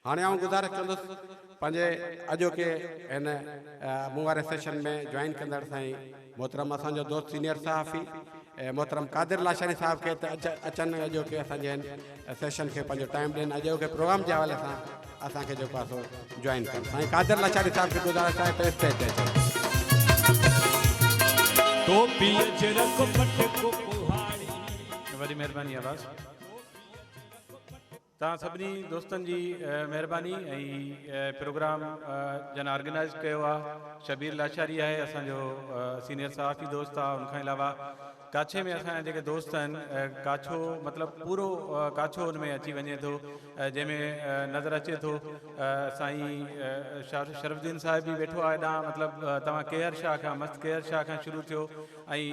هاڻي آئون گذارش ڪندس پنهنجي اڄوڪي هن مون واري سيشن ۾ جوائن ڪندڙ سائين محترم اسان جو دوست سينيئر صحافي محترم قادر لاشاري صاحب کي ته اچن ۽ اڄوڪي اسان جي هن سيشن کي پنهنجو ٽائيم ڏين، اڄوڪي پروگرام جي حوالي سان اسان کي جيڪو آهي سو جوائن ڪن. سائين قادر لاشاري صاحب کي گذارش آهي ته اسٽيج تي اچن. ٽوپي اجرڪ پٽڪو ڪهاڙي. وڏي مهرباني آواز. توهان سڀني دوستن جي مهرباني ۽ پروگرام جن آرگنائز ڪيو آ شبير لاشاري آهي اسان جو سينيئر صحافي دوست آ ان کان علاوه ڪاڇي ۾ اسان جا جيڪي دوست آهن ڪاڇو مطلب پورو ڪاڇو ان ۾ اچي وڃي ٿو جنهن ۾ نظر اچي ٿو سائين شرف الدين صاحب به ويٺو آ هيڏانهن مطلب توهان ڪيهر شاهه کان مست ڪيهر شاهه کان شروع ٿيو ۽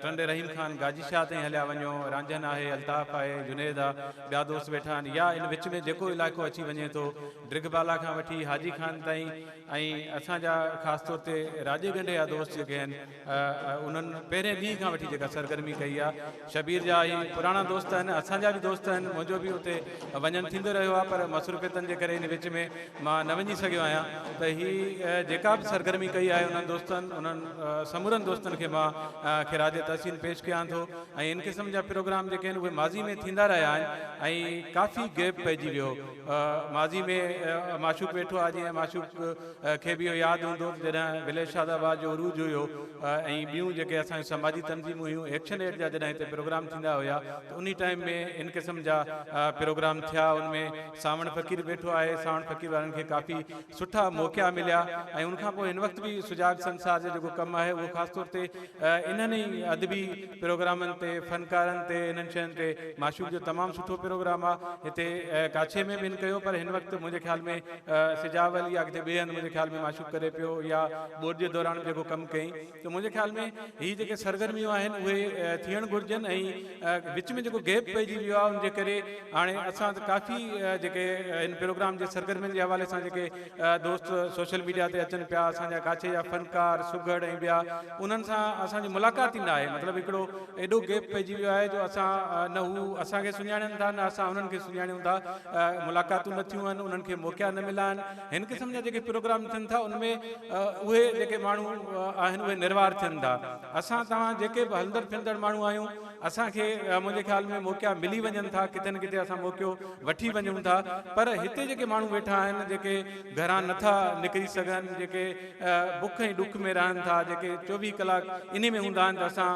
ٽنڊي رحيم خان گاجي شاهه تائين هليا وڃو، رانجهن آهي، الطاف آهي، جنيد آ، ٻيا دوست ويٺا آهن يا ان وچ ۾ جيڪو علائقو اچي وڃي ٿو، ڊرگهه بالا کان وٺي حاجي خان تائين ۽ اسان جا خاص طور تي راڄي ڳنڍي جا دوست جيڪي آهن انهن پهرين ڏينهن کان وٺي جيڪا سرگرمي ڪئي آ، شبير جا هي پراڻا دوست آهن، اسان جا به دوست آهن، منهنجو به اتي وڃڻ ٿيندو رهيو آ پر مصروفيتن جي ڪري ان وچ ۾ مان نه وڃي سگهيو آهيان ته هي جيڪا به سرگرمي ڪئي آهي انهن دوستن انهن سمورن دوستن کي مان خراج تحسين پيش ڪيان ٿو ۽ ان قسم جا پروگرام جيڪي آهن اهي ماضي ۾ ٿيندا رهيا آهن ۽ ڪافي گيپ پئجي ويو ماضي ۾ معشوق ويٺو آهي جيئن معشوق کي به اهو ياد هوندو ته جڏهن وليج شاد آباد جو عروج هيو ۽ ٻيون جيڪي اسان جون سماجي تنظيمون هيون ايڪشن ايڊ جا جڏهن هتي پروگرام ٿيندا هيا ته انهي ٽائيم ۾ ان قسم جا پروگرام ٿيا ان ۾ سانوڻ فقير ويٺو آهي، سانوڻ فقير وارن کي ڪافي سٺا موقعا مليا ۽ ان کان پوء هن وقت به سجاڳ سنسار جو جيڪو ڪم آهي اهو خاص طور تي انهن ئي ادبي پروگرامن تي فنڪارن تي انهن شين تي معشوق جو تمام سٺو پروگرام آهي هتي ڪاڇي ۾ به هن ڪيو پر هن وقت منهنجي خيال ۾ سجاول يا ڪٿي ٻئي هنڌ منهنجي خيال ۾ معشوق ڪري پيو يا ٻوڏ جي دوران به جيڪو ڪم ڪيائين ته منهنجي خيال ۾ هي جيڪي سرگرميون آهن اهي ٿيڻ گهرجن ۽ وچ ۾ جيڪو گيپ پئجي ويو آهي ان جي ڪري هاڻي اسان ته ڪافي جيڪي هن پروگرام جي سرگرمين جي حوالي سان جيڪي دوست سوشل ميڊيا تي اچن پيا اسان جا ڪاڇي جا فنڪار سگهڙ ۽ ٻيا انهن سان اسان جي ملاقات ئي نه آهي مطلب هڪڙو ايڏو گيپ پئجي ويو آهي جو اسان نه هو اسان کي سڃاڻين ٿا نه اسان انهن کي سڃاڻيون ٿا ملاقاتون نه ٿيون آهن انهن کي موقعا نه ملا آهن هن قسم جا جيڪي پروگرام ٿين ٿا ان ۾ اهي جيڪي ماڻهو آهن اهي نروار ٿين ٿا. اسان توهان جيڪي به هلندڙ ڦرندڙ ماڻهو آهيون اسان کي منهنجي خيال ۾ موقعا ملي وڃن ٿا ڪٿي نه ڪٿي اسان موقعو وٺي وڃون ٿا پر هتي جيڪي ماڻهو ويٺا آهن جيڪي گهران نٿا نڪري سگهن جيڪي بک ۽ ڏک ۾ رهن ٿا جيڪي 24 ڪلاڪ انهي ۾ هوندا آهن ته اسان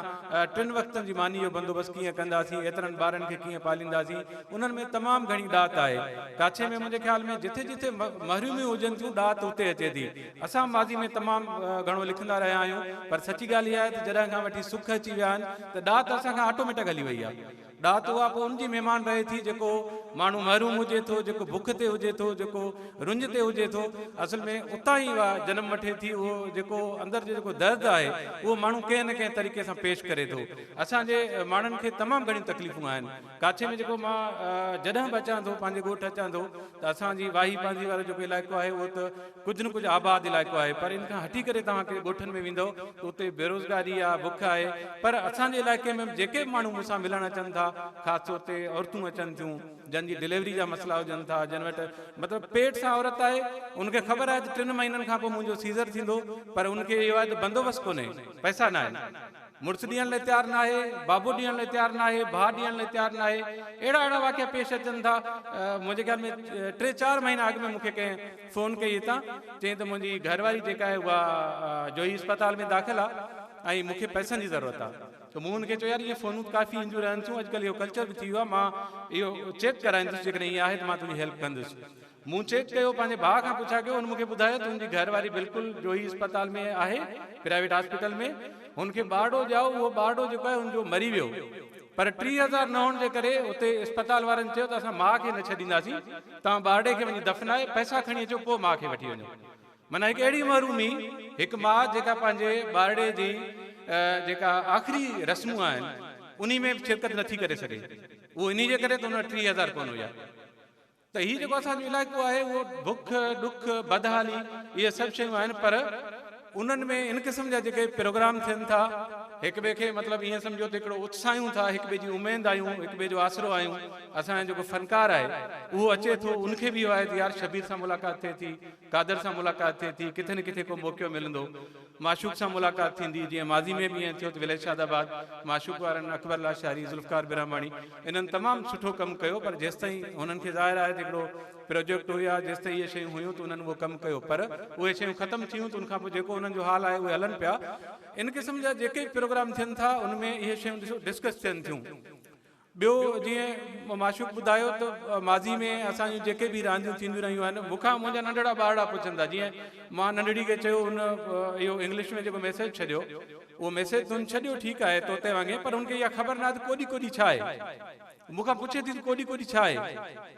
ٽن وقتن جي ماني جو بندوبست ڪيئن ڪنداسين ايترن ٻارن کي ڪيئن پالينداسين انهن ۾ تمام گهڻي ڏات آهي. ڪاڇي ۾ منهنجي خيال ۾ جٿي جٿي محروميون هجن ٿيون ڏات اتي اچي ٿي. اسان ماضي ۾ تمام گهڻو لکندا رهيا آهيون پر سچي ڳالهه اها آهي ته جڏهن کان وٺي سک اچي ويا آهن ته ڏات اسان کان آٽوميٽڪ هلي وئي آهي. ڏات اها پوء ان جي مهمان رهي ٿي جيڪو ماڻهو محروم هجي ٿو، جيڪو بک تي هجي ٿو، جيڪو رڃ تي هجي ٿو اصل ۾ اتان ئي اها جنم وٺي ٿي اهو جيڪو اندر جو جيڪو درد آهي اهو ماڻهو ڪنهن نه ڪنهن طريقي سان پيش ڪري ٿو. اسان جي ماڻهن کي تمام گهڻيون تڪليفون آهن. ڪاڇي ۾ جيڪو مان جڏهن به اچان ٿو پنهنجي ڳوٺ اچان ٿو ته اسان جي واهي پانڌي وارو جيڪو علائقو آهي اهو ته ڪجهه نه ڪجهه آباد علائقو آهي پر ان کان هٽي ڪري توهان ڪنهن ڳوٺن ۾ ويندؤ ته اتي بيروزگاري آهي بک آهي پر اسان جي علائقي ۾ به جيڪي به ماڻهو مون سان ملڻ اچن ٿا خاص طور تي عورتون اچن ٿيون جن جي ڊليوري جا مسئلا هجن ٿا جن وٽ مطلب پيٽ سان عورت آهي ان کي خبر آهي ته ٽن مهينن کان پوء منهنجو سيزر ٿيندو پر ان کي اهو آهي ته بندوبست ڪونهي پئسا ناهن. مڙس ڏيڻ لاء تيار ناهي، بابو ڏيڻ لاء تيار ناهي، ڀاء ڏيڻ لاء تيار ناهي، اهڙا اهڙا واقعا پيش اچن ٿا. منهنجي خيال ۾ ٽي چار مهينا اڳ ۾ مون کي ڪنهن فون ڪئي هتان، چيائين ته منهنجي گهر واري جيڪا آهي اها جوهي اسپتال ۾ داخل آهي ۽ مون کي پئسن جي ضرورت آهي ته مون هن کي چيو يار اهي فونون ته ڪافي اينديون رهن ٿيون، اڄڪلهه اهو ڪلچر به ٿي ويو آهي، مان اهو چيڪ ڪرائيندس جيڪڏهن ائين آهي ته مان تنهنجي هيلپ ڪندس. مون چيڪ ڪيو پنهنجي ڀاء کان پڇا ڪيو هن مون کي ٻڌايو ته هن جي گهر واري بلڪل جوهي اسپتال ۾ آهي پرائيويٽ هاسپيٽل ۾ هن کي ٻارڙو ڄائو اهو ٻارڙو جيڪو آهي هن جو مري ويو پر 3000 نه هئڻ جي ڪري اتي اسپتال وارن چيو ته اسان ماء کي نه ڇڏينداسين توهان ٻارڙي کي وڃي دفنائي پئسا کڻي اچو پوء ماء کي وٺي وڃو معنيٰ هڪ اهڙي محرومي هڪ ماء جيڪا پنهنجي ٻارڙي جي جيڪا آخري رسمون آهن انهي ۾ به شرڪت نٿي ڪري سگهي اهو انهي جي ڪري ته هن وٽ 3000 ڪونه هيا. ته هي جيڪو اسان جو علائقو آهي اهو بک، ڏک، بدحالي اهي سڀ شيون آهن پر انهن ۾ ان قسم جا جيڪي پروگرام ٿين ٿا هڪ ٻئي کي مطلب ائين سمجهو ته هڪڙو اتساهيون ٿا، هڪ ٻئي جي اميد آهيون، هڪ ٻئي جو آسرو آهيون. اسان جو جيڪو فنڪار آهي اهو اچي ٿو ان کي به اهو آهي ته يار شبير سان ملاقات ٿئي ٿي، قادر سان ملاقات ٿئي ٿي، ڪٿي نه ڪٿي ڪو موقعو ملندو، معشوق سان ملاقات ٿيندي، جيئن ماضي ۾ به ائين ٿيو ته وليد شاد آباد معشوق وارن اڪبر لاشاري، ذوالفقار برهماڻي انهن تمام سٺو ڪم ڪيو پر جيستائين هنن کي ظاهر آهي ته هڪڙو پروجيڪٽ هو يا جيستائين اهي شيون هيون ته انهن اهو ڪم ڪيو پر اهي شيون ختم ٿيون ته ان کان پوء جيڪو انهن جو حال آهي اهي هلن پيا. ان قسم جا جيڪي به پروگرام ٿين ٿا ان ۾ اهي شيون ڏسو ڊسڪس ٿين ٿيون. ٻيو جيئن معشوق ٻڌايو ته ماضي ۾ اسان جون جيڪي به رانديون ٿينديون رهيون آهن مون کان منهنجا ننڍڙا ٻارڙا پڇن ٿا جيئن مان ننڍڙي کي چيو هن اهو انگلش ۾ جيڪو ميسيج ڇڏيو اهو ميسيج ته هن ڇڏيو ٺيڪ آهي طوطي وانگي پر هن کي اها خبر نه آهي ته ڪوڏي ڪوڏي ڇا آهي. مون کان پڇي ٿي ته ڪوڏي ڪوڏي ڇا آهي؟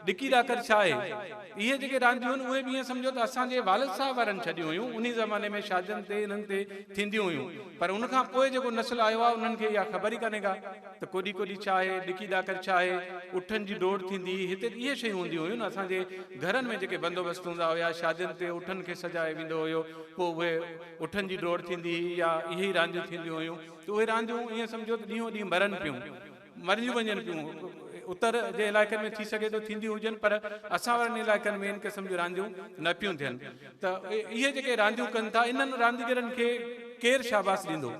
ڊڪي ڏاڪر ڇا آهي؟ اهي جيڪي رانديون آهن اهي به ائين سمجهو ته اسان جي والد صاحب وارن ڇڏيون هيون، انهي زماني ۾ شادين تي انهن تي ٿينديون هيون پر ان کان پوء جيڪو نسل آيو آهي انهن کي اها خبر ئي ڪانهي ڪا ته ڪوڏي ڪوڏي ڇا آهي، ڊڪي ڏاڪر ڇا آهي، اٺن جي ڊوڙ ٿيندي هئي، هتي ته اهي شيون هونديون هيون نه اسان جي گهرن ۾ جيڪي بندوبست هوندا هيا شادين تي اٺن کي سجايو ويندو هيو پوء اهي اٺن جي ڊوڙ ٿيندي هئي يا اهي ئي رانديون ٿينديون هيون ته اهي رانديون ائين سمجهو ته ڏينهون ڏينهن مرن پيون. مرنديون وڃن پيون. اتر جي علائقن ۾ ٿي سگهي ٿو ٿينديون هجن پر اسان وارن علائقن ۾ ان قسم جون رانديون نه پيون ٿين ته اهي جيڪي رانديون ڪن ٿا انهن رانديگرن کي ڪير شاباس ڏيندو؟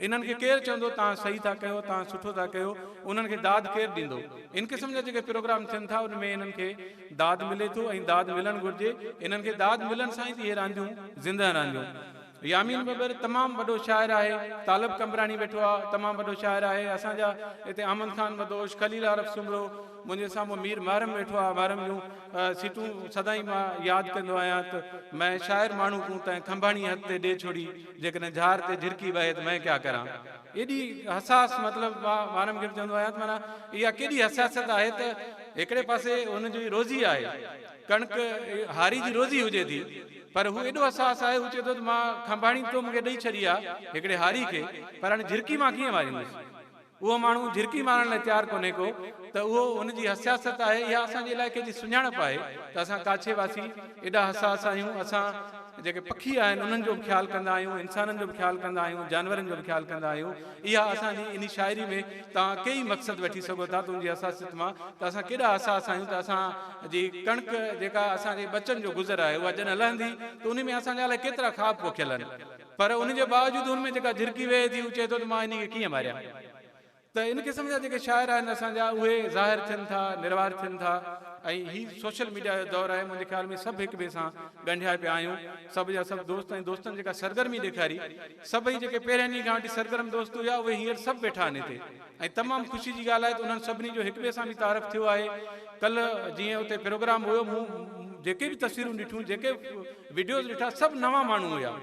انهن کي ڪير چوندو توهان صحيح ٿا ڪيو توهان سٺو ٿا ڪيو انهن کي داد ڪير ڏيندو؟ ان قسم جا جيڪي پروگرام ٿين ٿا ان ۾ انهن کي داد ملي ٿو ۽ داد ملڻ گهرجي انهن کي داد ملڻ سان ئي ته اهي رانديون زنده رهنديون. يامين ٻٻر تمام وڏو شاعر آهي، طالب قمبراڻي ويٺو آ تمام وڏو شاعر آهي، اسان جا هتي احمد خان مدهوش، خليل عارف سومرو، منهنجي سامهون مير محرم ويٺو آ، محرم جون سٽون سدائين مان ياد ڪندو آهيان ته مين شاعر ماڻهو ڪون تنهن کنڀاڻي هٿ تي ڏي ڇوڙي، جيڪڏهن جهار تي جهرڪي وهي ته مين ڪيا ڪران. ايڏي حساس مطلب مان محرم کي به چوندو آهيان ته معنيٰ اها ڪيڏي حساسيت آهي ته هڪڙي پاسي هن جي روزي آهي، ڪڻڪ هاري جي روزي هجي ٿي پر هو ايڏو حساس آهي هو چئي ٿو ته مان کنڀاڻي تو مون کي ڏئي ڇڏي آ هڪڙي هاري کي پر هاڻي جهرڪي مان ڪيئن ماريندس اهو ماڻهو جهرڪي مارڻ لاء تيار ڪونهي ڪو ته اهو هن جي حسياست آهي اها اسان جي علائقي جي سڃاڻپ آهي ته اسان ڪاڇي واسي ايڏا حساس آهيون اسان جيڪي پکي آهن انهن جو به خيال ڪندا آهيون انسانن جو به خيال ڪندا آهيون جانورن جو به خيال ڪندا آهيون اها اسان جي انهي شاعري ۾ توهان ڪيئي مقصد وٺي سگهو ٿا ته ان جي حساسيت مان ته اسان ڪيڏا حساس آهيون ته اسان جي ڪڻڪ جيڪا اسان جي ٻچن جو گذر آهي اها جڏهن لهندي ته انهي ۾ اسان جا الائي ڪيترا خواب پوکيل آهن پر ان جي باوجود ان ۾ جيڪا جهرڪي ويهي ٿي هو چئي ٿو ته مان انهي کي ڪيئن ماريان ته ان قسم جا جيڪي شاعر آهن اسان جا اهي ظاهر ٿين ٿا نروار ٿين ٿا ۽ هي سوشل ميڊيا جو دور آهي منهنجي خيال ۾ سڀ هڪ ٻئي سان ڳنڍيا پيا آهيون سڀ جا سڀ دوست ۽ دوستن جيڪا سرگرمي ڏيکاري سڀئي جيڪي پهرين ڏينهن کان وٺي سرگرم دوست هيا اهي هينئر سڀ ويٺا آهن هتي ۽ تمام خوشي جي ڳالهه آهي ته انهن سڀني جو هڪ ٻئي سان به تعارف ٿيو آهي ڪلهه جيئن اتي پروگرام هيو مون جيڪي به تصويرون ڏٺيون جيڪي وڊيوز ڏٺا سڀ نوان ماڻهو هيا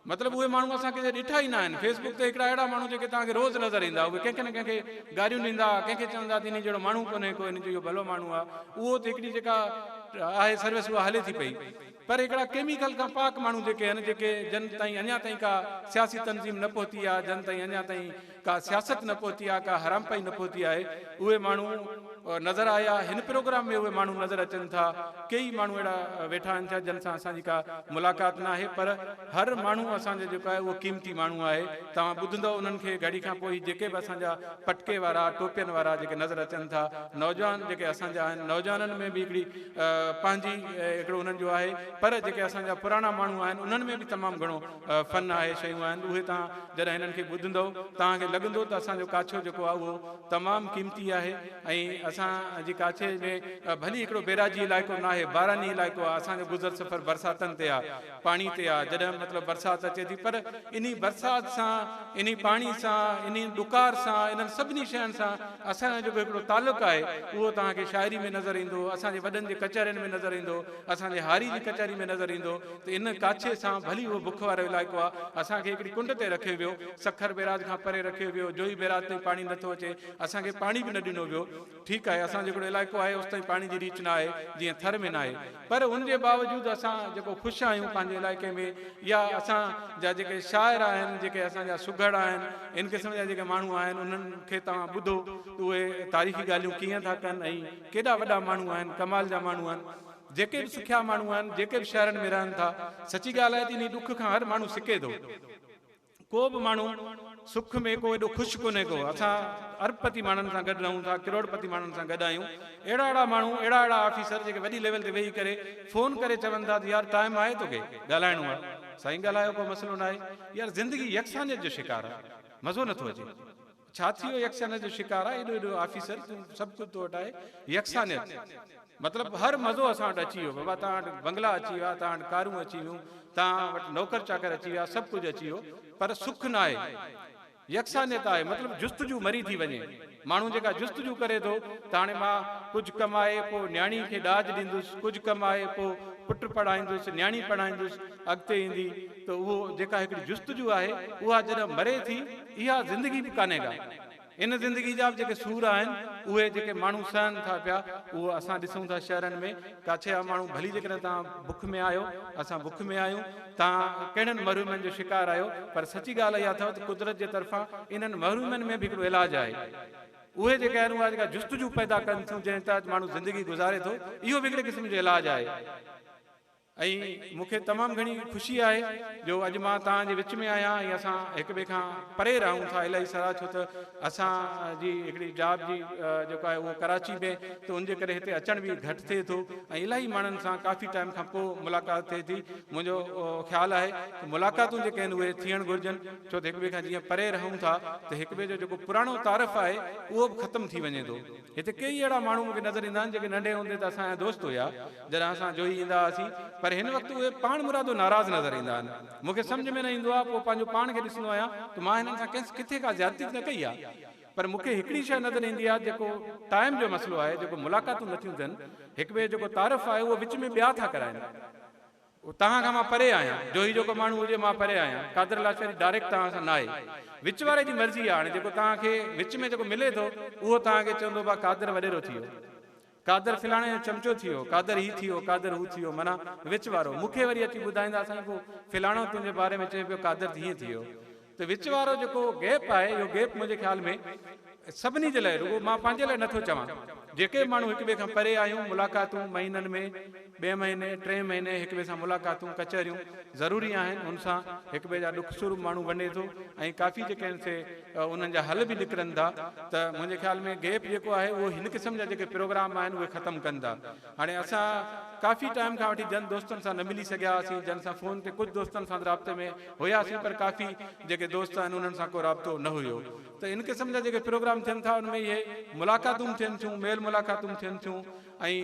مطلب اهي ماڻهو اسان ڪنهن ڏٺا ئي نه آهن فيس بڪ تي هڪڙا اهڙا ماڻهو جيڪي توهان کي روز نظر ايندا اهي ڪنهن کي نه ڪنهن کي گاريون ڏيندا ڪنهن کي چوندا ته انهي جهڙو ماڻهو ڪونهي ڪو انهي جو اهو ڀلو ماڻهو آهي اهو ته هڪڙي جيڪا آهي سروس اها هلي ٿي پئي پر هڪڙا ڪيميڪل کان پاڪ ماڻهو جيڪي آهن جيڪي جن تائين اڃا تائين ڪا سياسي تنظيم نه پهتي آهي جن تائين اڃا تائين ڪا سياست نه پهتي آهي ڪا حرامپائي نه پهتي آهي اهي ماڻهو نظر آيا هن پروگرام ۾ اهي ماڻهو نظر اچن ٿا ڪيئي ماڻهو اهڙا ويٺا آهن ڇا جن سان اسان جي ڪا ملاقات نه آهي پر هر ماڻهو اسان جو جيڪو آهي اهو قيمتي ماڻهو آهي توهان ٻڌندؤ انهن کي گهڙي کان پوء هي جيڪي به اسان جا پٽڪي وارا ٽوپين وارا جيڪي نظر اچن ٿا نوجوان جيڪي اسان جا آهن نوجوانن ۾ به هڪڙي پنهنجي هڪڙو انهن جو آهي پر جيڪي اسان جا پراڻا ماڻهو آهن انهن ۾ به تمام گهڻو فن آهي شيون آهن اهي توهان جڏهن هنن کي ٻڌندؤ توهان کي لڳندو ته اسان جو ڪاڇو جيڪو آهي اهو تمام قيمتي آهي ۽ اسان جي ڪاڇي ۾ ڀلي هڪڙو بيراجي علائقو ناهي باراني علائقو آهي اسان جو گذر سفر برساتن تي آهي پاڻي تي آهي جڏهن مطلب برسات اچي ٿي پر انهي برسات سان انهي پاڻي سان انهي ڏڪار سان انهن سڀني شين سان اسان جو جيڪو هڪڙو تعلق آهي اهو توهان کي شاعري ۾ نظر ايندو اسان جي وڏن جي ڪچهرين ۾ نظر ايندو اسان جي هاري جي ڪچهري ۾ نظر ايندو ته ان ڪاڇي سان ڀلي اهو بک وارو علائقو آ اسان کي هڪڙي ڪنڊ تي رکيو ويو، سکر بيراج کان پري رکيو ويو، جوهي بيراج تائين پاڻي نٿو اچي، اسان کي پاڻي به نه ڏنو ويو، ٺيڪ آهي اسان جو هڪڙو علائقو آهي اوستائين پاڻي جي ريچ نه آهي جيئن ٿر ۾ ناهي پر ان جي باوجود اسان جيڪو خوش آهيون پنهنجي علائقي ۾ يا اسان جا جيڪي شاعر آهن جيڪي اسان جا سگهڙ آهن ان قسم جا جيڪي ماڻهو آهن انهن کي توهان ٻڌو ته اهي تاريخي ڳالهيون ڪيئن ٿا ڪن ۽ ڪيڏا وڏا ماڻهو آهن ڪمال جا ماڻهو آهن. جيڪي به سکيا ماڻهو آهن، جيڪي به شهرن ۾ رهن ٿا، سچي ڳالهه آهي ته انهي ڏک کان هر ماڻهو سکي ٿو. ڪو به ماڻهو سک ۾ ڪو ايڏو خوش ڪونهي ڪو. اسان ارب پتي ماڻهن سان گڏ رهون ٿا، ڪروڙ پتي ماڻهن سان گڏ آهيون. اهڙا اهڙا ماڻهو، اهڙا اهڙا آفيسر جيڪي وڏي ليول تي ويهي ڪري فون ڪري چون ٿا ته يار ٽائيم آهي توکي ڳالهائڻو آهي. سائين ڳالهايو ڪو مسئلو ناهي. يار زندگي يڪسانيت جو شڪار آهي. مزو نٿو اچي. ڇا ٿي ويو يڪسانيت جو شڪار آهي ايڏو ايڏو آفيسر تون سڀ ڪجهه تو وٽ آهي يڪسانيت مطلب هر مزو اسان وٽ اچي ويو بابا توهان وٽ بنگلا اچي ويا توهان وٽ ڪارون اچي ويون توهان وٽ نوڪر چاڪر اچي ويا سڀ ڪجهه اچي ويو پر سک نه آهي يڪسانيت آهي مطلب جستجو مري ٿي وڃي ماڻهو جيڪا جستجو ڪري ٿو ته هاڻي مان ڪجهه ڪمائي پوء نياڻي کي ڏاج ڏيندس ڪجهه ڪمائي پوء پٽ پڙهائيندس نياڻي پڙهائيندس اڳتي ايندي ته اهو جيڪا هڪڙي جستجو آهي اها جڏهن مري ٿي اها زندگي به ڪانهي ڪا. ان زندگي جا به جيڪي سور آهن اهي جيڪي ماڻهو سهن ٿا پيا اهو اسان ڏسون ٿا شهرن ۾ ڪاڇي جا ماڻهو ڀلي جيڪڏهن توهان بک ۾ آهيو اسان بک ۾ آهيون توهان ڪهڙن محرومين جو شڪار آهيو پر سچي ڳالهه اها اٿو ته قدرت جي طرفان انهن محرومين ۾ به هڪڙو علاج آهي اهي جيڪي آهن اها جيڪا جستجو پيدا ڪن ٿيون جنهن تحت ماڻهو زندگي گذاري ٿو اهو به هڪڙي قسم جو علاج آهي. ۽ مون کي تمام گهڻي خوشي آهي جو اڄ مان توهان جي وچ ۾ آهيان ۽ اسان هڪ ٻئي کان پري رهون ٿا الاهي سرا ڇو ته اسان جي هڪڙي جاب جي جيڪو آهي اهو ڪراچي ۾ ته ان جي ڪري هتي اچڻ به گهٽ ٿئي ٿو ۽ الاهي ماڻهن سان ڪافي ٽائيم کان پوء ملاقات ٿئي ٿي منهنجو خيال آهي ته ملاقاتون جيڪي آهن اهي ٿيڻ گهرجن ڇو ته هڪ ٻئي کان جيئن پري رهون ٿا ته هڪ ٻئي جو جيڪو پراڻو تعارف آهي اهو به ختم ٿي وڃي ٿو. هتي ڪيئي اهڙا ماڻهو مون کي نظر ايندا آهن جيڪي ننڍي هوندي ته اسان جا دوست هيا جڏهن اسان جوهي ايندا هئاسين پر هن وقت اهي پاڻ مرادو ناراض نظر ايندا آهن. مون کي سمجهه ۾ نه ايندو آهي پوء پنهنجو پاڻ کي ڏسندو آهيان ته مان هنن سان ڪنهن ڪٿي ڪا زيادتي ته نه ڪئي آهي پر مون کي هڪڙي شيء نظر ايندي آهي جيڪو ٽائيم جو مسئلو آهي جيڪو ملاقاتون نٿيون ٿين هڪ ٻئي جو جيڪو تعارف آهي اهو وچ ۾ ٻيا ٿا ڪرائن. توهان کان مان پري آهيان، جو هي جيڪو ماڻهو هجي مان پري آهيان، قادر لاشاري ڊائريڪٽ توهان سان ناهي، وچ واري جي مرضي آهي، هاڻي جيڪو توهان کي وچ ۾ جيڪو ملي ٿو اهو توهان کي چوندو ڀا قادر وڏيرو ٿي ويو، قادر فلاڻي جو چمچو ٿي ويو، قادر هي ٿي ويو، قادر هو ٿي ويو، معنيٰ وچ وارو مون کي وري اچي ٻڌائيندا سائين پوء فلاڻو تنهنجي باري ۾ چئي پيو قادر هيئن ٿي ويو ته وچ وارو جيڪو گيپ آهي اهو گيپ منهنجي خيال ۾ سڀني جي لاء رڳو مان پنهنجي لاء نٿو چوان جيڪي به ماڻهو هڪ ٻئي کان پري آهيون ملاقاتون مهينن ۾ ٻئي مهيني ٽئين مهيني هڪ ٻئي سان ملاقاتون ڪچهريون ضروري آهن ان سان هڪ ٻئي جا ڏک سور به ماڻهو ونڊي ٿو ۽ ڪافي جيڪي آهن سي انهن جا حل به نڪرن ٿا ته منهنجي خيال ۾ گيپ جيڪو آهي اهو هن قسم جا جيڪي پروگرام آهن اهي ختم ڪن ٿا. هاڻي اسان ڪافي ٽائيم کان وٺي جن دوستن سان نه ملي سگهيا هئاسين جن سان فون تي ڪجهه دوستن سان رابطي ۾ هياسين پر ڪافي جيڪي دوست آهن انهن سان ڪو رابطو نه هيو ته ان قسم جا جيڪي پروگرام ٿين ٿا ان ۾ اهي ملاقاتون به ٿين ٿيون ميل ملاقاتون به ٿين ٿيون ۽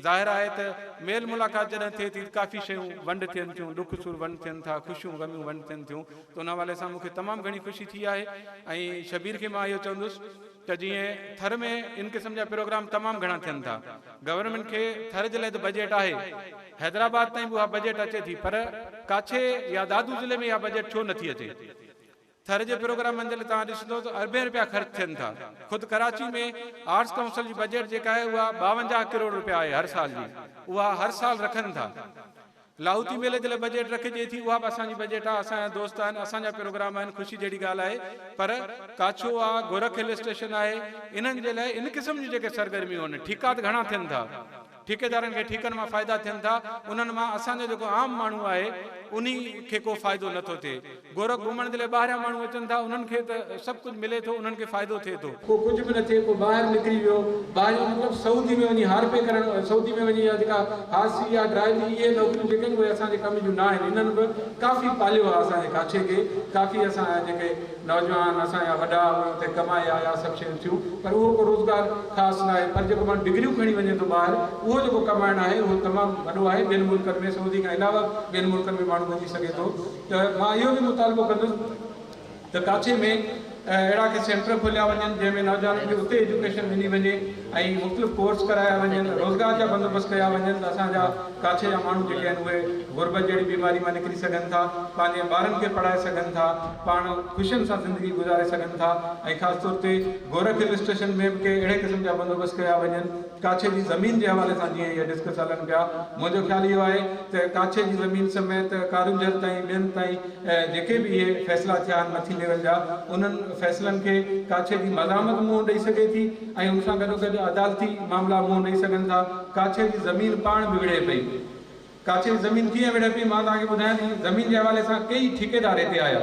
ظاهر آهي ته ميل ملاقات جڏهن ٿئي ٿي ته ڪافي شيون ونڊ ٿين ٿيون ڏک سور ونڊ ٿين ٿا خوشيون غميون ونڊ ٿين ٿيون ته ان حوالي سان مون کي تمام گهڻي خوشي ٿي آهي ۽ شبير کي مان اهو چوندس ته جيئن ٿر ۾ ان قسم جا پروگرام تمام گهڻا ٿين ٿا. گورنمينٽ کي ٿر جي لاء ته بجيٽ آهي. حيدرآباد تائين به اها بجيٽ اچي ٿي پر ڪاڇي يا دادو ضلعي ۾ اها بجيٽ ڇو نٿي اچي؟ ٿر جي پروگرامن جي لاء توهان ڏسندو ته اربين رپيا خرچ ٿين ٿا. خود ڪراچي ۾ آرٽس ڪائونسل جي بجيٽ جيڪا آهي اها 52 ڪروڙ رپيا آهي هر سال جي اها هر سال رکن ٿا. لاهوتي ميلي جي لاء بجيٽ رکجي ٿي اها به اسان جي بجيٽ آ اسان جا دوست آهن اسان جا پروگرام آهن خوشي جهڙي ڳالهه آهي پر ڪاڇو آ گورک هل اسٽيشن آهي انهن جي لاء ان قسم جون جيڪي سرگرميون آهن ٺيڪا ته گهڻا ٿين ٿا ٺيڪيدارن کي ٺيڪن مان فائدا ٿين ٿا انهن مان اسان جو جيڪو عام ماڻهو آهي انهي کي ڪو فائدو نه ٿو ٿئي گورک گهمڻ جي لاء ٻاهريان ماڻهو اچن ٿا انهن کي ته سڀ ڪجهه ملي ٿو انهن کي فائدو ٿئي ٿو. ڪو ڪجهه به نه ٿئي ڪو ٻاهر نڪري ويو ٻاهريون مطلب سعودي ۾ وڃي هارپي ڪرڻ سعودي ۾ وڃي يا جيڪا هارسي يا ڊرائيوري اهي نوڪريون جيڪي آهن اهي اسان جي ڪم جون نه آهن انهن به ڪافي پاليو آهي اسان جي ڪاڇي کي ڪافي اسان جا جيڪي نوجوان اسان جا وڏا اهي اتي ڪمائي آيا سڀ شيون ٿيون پر اهو ڪو روزگار خاص نه آهي پر جيڪو ماڻهو ڊگريون کڻي وڃي ٿو ٻاهر اهو جيڪو ڪمائڻ آهي اهو تمام وڏو آهي ٻين ملڪن ۾ سعودي کان علاوه ٻين ملڪن ۾ ماڻهو وڃي سگهي ٿو. ته مان اهو به مطالبو ڪندس ته ڪاڇي ۾ اهڙا ڪي سينٽر کوليا وڃن جنهن ۾ نوجوانن کي اتي ايجوڪيشن ڏني وڃي ۽ مختلف ڪورس ڪرايا وڃن روزگار جا بندوبست ڪيا وڃن ته اسان جا ڪاڇي جا ماڻهو جيڪي آهن اهي غربت جهڙي بيماري مان نڪري سگهن ٿا پنهنجي ٻارن کي پڙهائي سگهن ٿا پاڻ خوشين سان زندگي گذاري سگهن ٿا ۽ خاص طور تي گورک هل اسٽيشن ۾ به ڪي اهڙي قسم جا بندوبست ڪيا وڃن ڪاڇي جي زمين جي حوالي سان جيئن اهي ڊسڪس هلن پيا، منهنجو خيال اهو آهي ته ڪاڇي جي زمين سميت ڪارونجهر تائين ٻين تائين جيڪي به اهي فيصلا ٿيا آهن مٿين ليول جا انهن فيصلن کي ڪاڇي جي مزاحمت منهن ڏئي سگهي ٿي ۽ ان سان گڏوگڏ عدالتي معاملا منهن ڏئي سگهن ٿا. ڪاڇي جي زمين پاڻ به وڙهي پئي. ڪاڇي جي زمين ڪيئن وڙهي پئي مان توهان کي ٻڌايان ٿي. زمين جي حوالي سان ڪيئي ٺيڪيدار هتي آيا.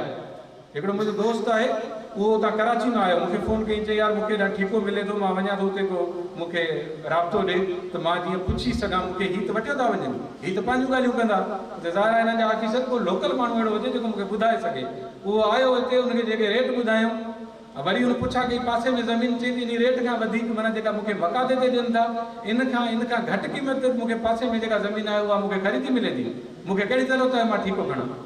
هڪڙو منهنجو دوست آهي اهو اتان ڪراچي مان آيو، مون کي فون ڪيائين، چيائين يار مون کي هيڏانهن ٺيڪو ملي ٿو، مان وڃان ٿو اتي ڪو مون کي رابطو ڏي ته مان جيئن پڇي سگهان، مون کي هي ته وٺيو ٿا وڃن، هي ته پنهنجون ڳالهيون ڪندا، ته ظاهر آهي هنن جا آفيسر ڪو لوڪل ماڻهو اهڙو هجي جيڪو مون کي ٻڌائي سگهي. اهو آيو هتي، ان کي جيڪي ريٽ ٻڌايم، وري هن پڇا ڪئي پاسي ۾ زمين، چئي ته انهي ريٽ کان وڌيڪ معنيٰ جيڪا مون کي مقاطعي تي ڏين ٿا، ان کان ان کان گهٽ قيمت تي به مون کي پاسي ۾ جيڪا زمين آهي اها مون کي خريدي ملي ٿي، مون کي ڪهڙي ضرورت آهي مان ٺيڪو کڻان.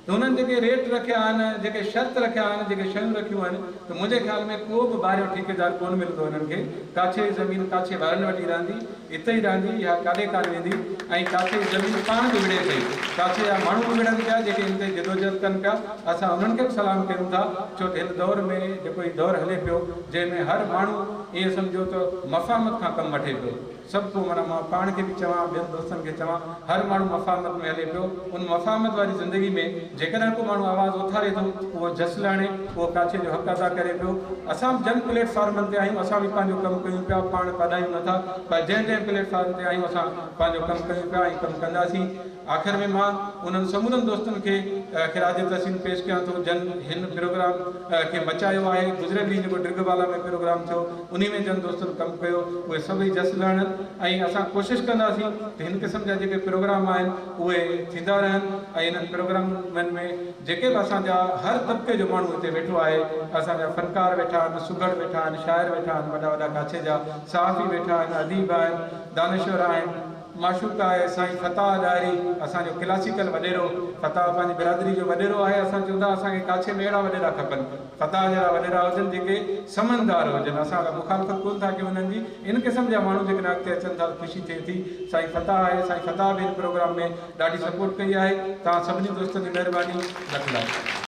ته هنن جيڪي ريٽ رکيا آهن، جيڪي شرط رکيا آهن، جيڪي شيون رکيون آهن ته منهنجي خيال ۾ ڪو به ٻاهريون ٺيڪيدار ڪونه ملندو هنن کي. ڪاڇي جي زمين ڪاڇي وارن وٽ ئي رهندي، اتي ئي رهندي، اها ڪاڏي ڪانه ويندي ۽ ڪاڇي جي زمين پاڻ به وڙهي پئي. ڪاڇي جا ماڻهو به وڙهن پيا، جيڪي ان تي جدوجهد ڪن پيا، اسان انهن کي به سلام ڪيون ٿا، ڇو ته هن دور ۾ جيڪو هي دور هلي پيو، جنهن ۾ هر ماڻهو ائين سمجهو ته مفاهمت کان ڪم وٺي پيو. سڀ ڪو معنيٰ مان پاڻ کي به چوان ٻين دوستن کي چوان هر ماڻهو مفاهمت ۾ هلي پيو ان مفاهمت واري زندگي ۾ جيڪڏهن ڪو ماڻهو آواز اٿاري ٿو اهو جس لهڻي اهو ڪاڇي جو حق ادا ڪري پيو اسان به جن پليٽ فارمن تي آهيون اسان به پنهنجو ڪم ڪيون پيا پاڻ پڏايون نٿا پر جنهن جنهن پليٽ فارم تي آهيون اسان پنهنجو ڪم ڪيون پيا ۽ ڪم ڪنداسين. آخر ۾ مان انهن سمورن دوستن کي خراج تحسين پيش ڪيان ٿو جن هن پروگرام کي مچايو آهي. گذريل ڏينهن جيڪو ڊرگهه بالا ۾ پروگرام ٿيو انهي ۾ جن دوستن ڪم ڪيو اهي سڀئي جس لهڻن ۽ اسان ڪوشش ڪنداسين ته هن قسم جا جيڪي پروگرام آهن اهي ٿيندا رهن ۽ انهن پروگرامن ۾ جيڪي به اسان جا هر طبقي جو ماڻهو هتي ويٺو آهي اسان جا فنڪار ويٺا آهن، سگهڙ ويٺا آهن، شاعر ويٺا آهن، وڏا وڏا ڪاڇي جا صحافي ويٺا آهن، اديب آهن، دانشور آهن. معشوق آهي سائين فتاح ڏاهري اسان جو ڪلاسيڪل وڏيرو فتاح پنهنجي برادري جو وڏيرو آهي اسان چون ٿا اسان کي ڪاڇي ۾ اهڙا وڏيرا کپن فتاح جهڙا وڏيرا هجن جيڪي سمجهدار هجن اسان ڪا مخالفت ڪونه ٿا ڪيون انهن جي ان قسم جا ماڻهو جيڪڏهن اڳتي اچن ٿا ته خوشي ٿئي ٿي سائين فتاح آهي سائين فتاح به هن پروگرام ۾ ڏاڍي سپورٽ ڪئي آهي توهان سڀني دوستن جي مهرباني لک لائق.